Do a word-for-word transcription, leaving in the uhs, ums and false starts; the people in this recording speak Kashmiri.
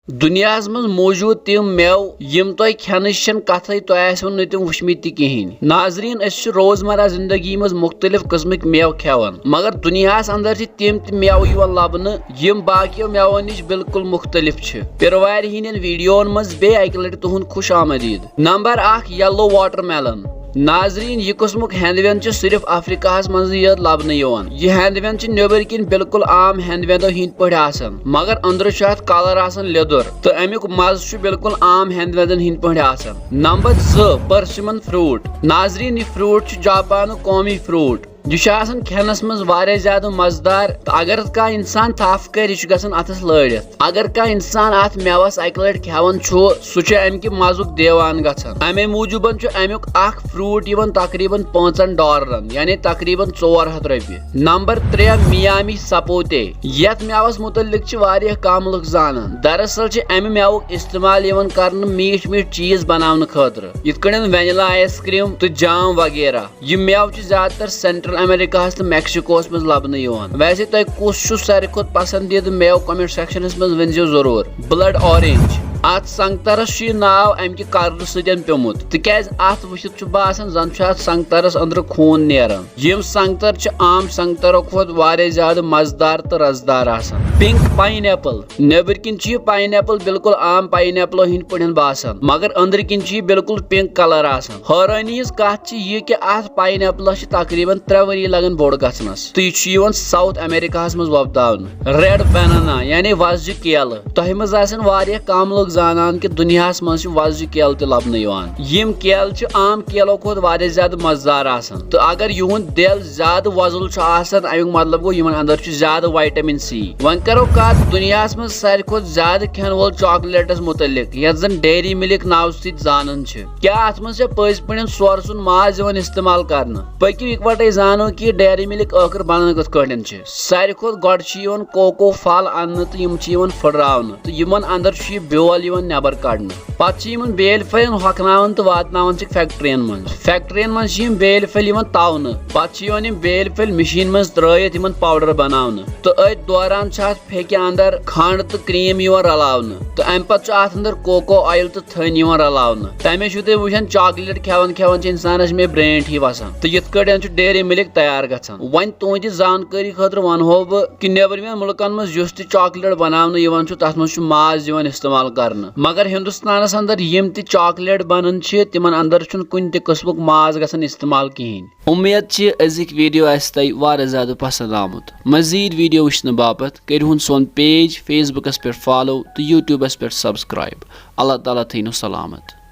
دُنیاہَس منٛز موٗجوٗد تِم مٮ۪وٕ، یِم تۄہہِ کھٮ۪نٕچ چھَنہٕ کَتھٕے، تۄہہِ آسِوٕ نہٕ تِم وٕچھمٕتۍ تہِ کِہیٖنۍ۔ ناظریٖن، أسۍ چھِ روزمرہ زندگی منٛز مُختٔلِف قٕسمٕکۍ مٮ۪وٕ کھٮ۪وان، مگر دُنیاہَس اندر چھِ تِم تہِ مٮ۪وٕ یِوان لَبنہٕ، یِم باقیو مٮ۪وو نِش بالکل مُختٔلِف چھِ۔ پِروارِ ہٕنٛدٮ۪ن ویڈیوَن منٛز بیٚیہِ اَکہِ لَٹہِ تُہُنٛد خوش آمدید۔ نمبر اکھ، یَلو واٹر میلن۔ ناظریٖن، یہِ قٕسمُک ہٮ۪نٛد وٮ۪نٛد چھُ صرف افریقہس منٛزٕے یوت لبنہٕ یِوان۔ یہِ ہٮ۪نٛد وٮ۪نٛد چھُ نیٚبٕرۍ کِنۍ بالکل عام ہٮ۪نٛد وٮ۪نٛدو ہٕنٛدۍ پٲٹھۍ آسان، مگر أنٛدرٕ چھُ اتھ colour آسان لیٚدُر تہٕ امیُک مزٕ چھُ بالکل عام ہٮ۪نٛد وٮ۪نٛدن ہٕنٛدۍ پٲٹھۍ آسان۔ نمبر زٕ، persimmon fruit۔ ناظریٖن، یہِ fruit چھُ جاپانُک قومی fruit۔ یہِ چھُ آسان کھٮ۪نس منٛز واریاہ زیادٕ مزٕدار، تہٕ اگر کانٛہہ انسان تھپھ کرِ، یہِ چھُ گژھان اتھس لٲرِتھ۔ اگر کانٛہہ انسان اتھ مٮ۪وس اکہِ لٹہِ کھٮ۪وان چھُ، سُہ چھُ امہِ کہِ مزُک دیوان گژھان۔ امے موٗجوٗبن چھُ امیُک اکھ fruit یِوان تقریباً پانٛژن ڈالرن، یعنی تقریباً ژور ہتھ رۄپیہِ۔ نمبر ترٛےٚ، میامی سپوتے۔ یتھ مٮ۪وس متعلق چھِ واریاہ کم لُکھ زانان۔ دراصل چھِ امہِ مٮ۪وُک استعمال یِوان کرنہٕ میٖٹھۍ میٖٹھۍ چیٖز بناونہٕ خٲطرٕ، یِتھ کٔنۍ vanilla ice cream تہٕ جام وغیرہ۔ یہِ مٮ۪وٕ چھُ زیادٕ تر سینٹرل امریکاہس تہٕ میکسیکوہس منٛز لبنہٕ یِوان۔ ویسے تۄہہِ کُس چھُ ساروی کھۄتہٕ پسندیدٕ مٮ۪وٕ؟ Comment sectionس منٛز ؤنۍ زیو ضروٗر۔ Blood orange۔ اتھ سنگترس چھُ یہِ ناو امہِ کہِ colour سۭتۍ پیومُت، تِکیازِ اتھ وٕچھِتھ چھُ باسان زن چھُ اتھ سنگترس أنٛدرٕ خوٗن نیران۔ یِم سنگتر چھِ عام سنگترو کھۄتہٕ واریاہ زیادٕ مزٕدار تہٕ رسدار آسان۔ Pink pineapple۔ نیٚبٕرۍ کِنۍ چھُ یہِ pineapple بالکل عام pineappleو ہٕنٛدۍ پٲٹھۍ باسان، مگر أنٛدرٕ کِنۍ چھُ یہِ بالکل pink colour آسان۔ حٲرٲنی ہٕنٛز کتھ چھِ یہِ کہِ اتھ pineappleس چھِ تقریباً ترٛےٚ ؤری لگان بوٚڑ گژھنس، تہٕ یہِ چھُ یِوان ساؤتھ امریکاہس منٛز وۄپداونہٕ۔ Red banana، یعنی وۄزجہِ کیلہٕ۔ تۄہہِ منٛز آسن واریاہ کم لُکھ زانان کہِ دُنیاہس منٛز چھِ وۄزجہِ کیلہٕ تہِ لبنہٕ یِوان۔ یِم کیلہٕ چھِ عام کیلو کھۄتہٕ واریاہ زیادٕ مزٕدار آسان، تہٕ اگر یِہُنٛد دٮ۪ل زیادٕ وۄزُل چھُ آسان، امیُک مطلب گوٚو یِمن اندر چھُ زیادٕ vitamin C۔ وۄنۍ کرو کتھ دُنیاہس منٛز ساروی کھۄتہٕ زیادٕ کھٮ۪ن وول chocolateس متعلق، یتھ زن Dairy Milk ناوٕ سۭتۍ زانان چھِ۔ کیٛاہ اتھ منٛز چھا پٔزۍ پٲٹھۍ سورٕ سُنٛد ماز یِوان استعمال کرنہٕ؟ پٔکِو اِکوٹے زانو کہِ Dairy Milk ٲخٕر بنان کِتھ کٲٹھۍ چھِ۔ ساروی کھۄتہٕ گۄڈٕ چھِ یِوان کوکو پھل اننہٕ تہٕ یِم چھِ یِوان پھٕٹراونہٕ تہٕ یِمن اندر چھُ یہِ بیول یِوان نٮ۪بر کڑنہٕ۔ پتہٕ چھِ یِمن بیلۍ پھلٮ۪ن ہۄکھناوان تہٕ واتناوان چھِکھ factoryین منٛز۔ Factoryین منٛز چھِ یِم بیلۍ پھلۍ یِوان تاونہٕ۔ پتہٕ چھِ یِوان یِم بیلۍ پھلۍ مِشیٖن منٛز ترٲیِتھ یِمن powder بناونہٕ تہٕ أتھۍ دوران چھِ اتھ پھیٚکہِ اندر کھنٛڈ تہٕ cream یِوان رلاونہٕ تہٕ امہِ پتہٕ چھُ اتھ اندر کوکو oil تہٕ تھٔنۍ یِوان رلاونہٕ۔ تمے چھِو تُہۍ وٕچھان، chocolate کھٮ۪وان کھٮ۪وان چھِ انسانس مے برینٹھ ہی وسان تہٕ یِتھ کٲٹھۍ چھُ Dairy Milk تیار گژھان۔ وۄنۍ تُہنٛدِ زانکٲری خٲطرٕ ونہو بہٕ کہِ نیبرِمٮ۪ن مُلکن منٛز یُس تہِ chocolate بناونہٕ یِوان چھُ، تتھ منٛز چھُ ماز یِوان استعمال کرنہٕ، مگر ہندوستانس اندر یِم تہِ chocolate بنان چھِ، تِمن اندر چھُنہٕ کُنہِ تہِ قٕسمُک ماز گژھان استعمال کِہیٖنۍ۔ امید چھِ أزِکۍ video آسہِ تۄہہِ واریاہ زیادٕ پسند آمُت۔ مزید video وٕچھنہٕ باپتھ کٔرِہُن سون page Facebookس پٮ۪ٹھ follow تہٕ YouTubeس پٮ۪ٹھ subscribe۔ اللہ تعالیٰ تھٲینو سلامت۔